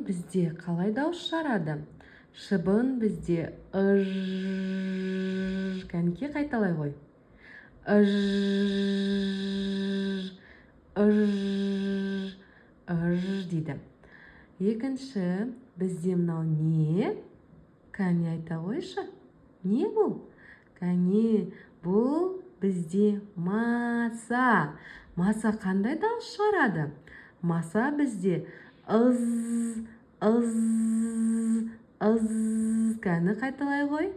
Бізде қалай дауыс шығарады? Шыбын бізде ыж. Кәнекей, қайталай ғой. Ыж, ыж, ыж дейді. Екінші бізде мынау не? Кәне, айта қойшы, не бұл? Кәне, бұл бізде маса. Маса қандай дауыс шығарады? Маса бізде ыз, ыз, ыз. Кәні, қайталай ғой.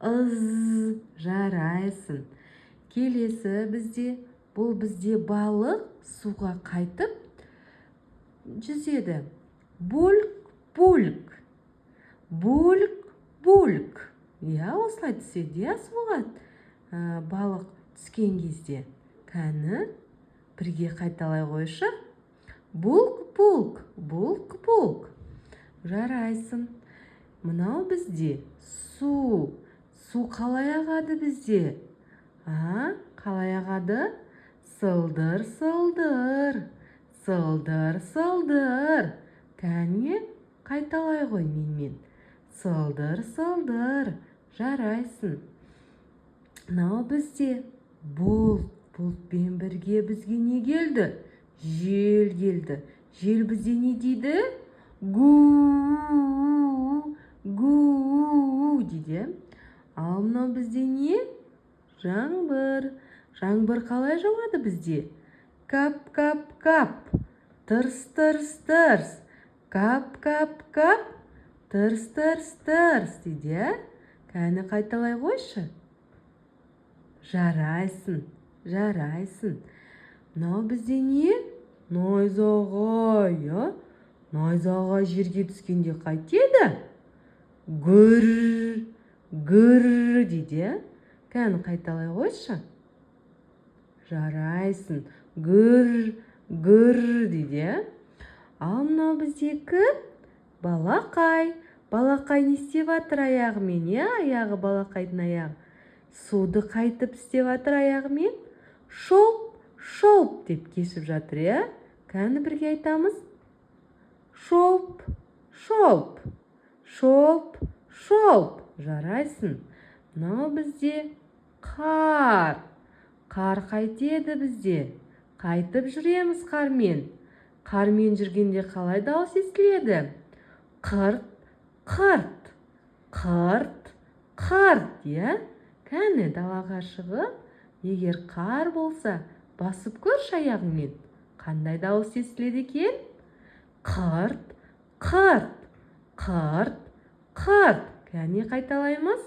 Ыз. Жарайсың. Келесі бізде, бұл бізде балық, суға қайтып жүзеді? Бульк, бульк, бульк, бульк, иә, осылай түседі, иә, суға балық түскен кезде. Кәні, бірге қайталай қойшы. Булк, булк, булк, булк. Жарайсың. Мынау бізде су. Су қалай ағады бізде, а? Қалай ағады? Сылдыр, сылдыр, сылдыр, сылдыр. Кәне, қайталай ғой менімен. Сылдыр, сылдыр. Жарайсың. Мынау бізде бұлт. Бұлтпен бірге бізге не келді? Жел келді. Жел бізде не дейді? Гу, гу дейді. Ал мынау бізде не? Жаңбыр. Жаңбыр қалай жауады бізде? Кап, кап, кап, тырс, тырс, тырс, кап, кап, кап, тырс, тырс, тырс дейді, иә. Кәні, қайталай қойшы. Жарайсың, жарайсың. Мынау бізде не? Найзағай, иә. Найзағай жерге түскенде қайтеді? Гүр, гүр дейді, иә. Кәні, қайталай қойшы. Жарайсың. Гүр, гүр дейді, иә. Ал мынау бізде кім? Балақай. Балақай не істеп жатыр аяғымен, иә? Аяғы, балақайдың аяғы суды қайтып істеп жатыр аяғымен? Шолп, шолп деп кешіп жатыр, иә. Кәні, бірге айтамыз. Шолп, шолп, шолп, шолп. Жарайсың. Мынау бізде қар. Қар қайтеді бізде? Қайтып жүреміз қармен? Қармен жүргенде қалай дауыс естіледі? Қырт, қырт, қырт, қырт, иә. Кәні, далаға шығып, егер қар болса, басып көрші аяғыңмен. Қандай дауыс естіледі екен? Қырт, қырт, қырт, қырт. Кәне, қайталаймыз.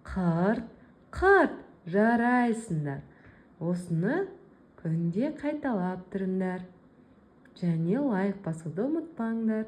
Қырт, қырт. Жарайсыңдар. Осыны күнде қайталап тұрыңдар және лайк басуды ұмытпаңдар.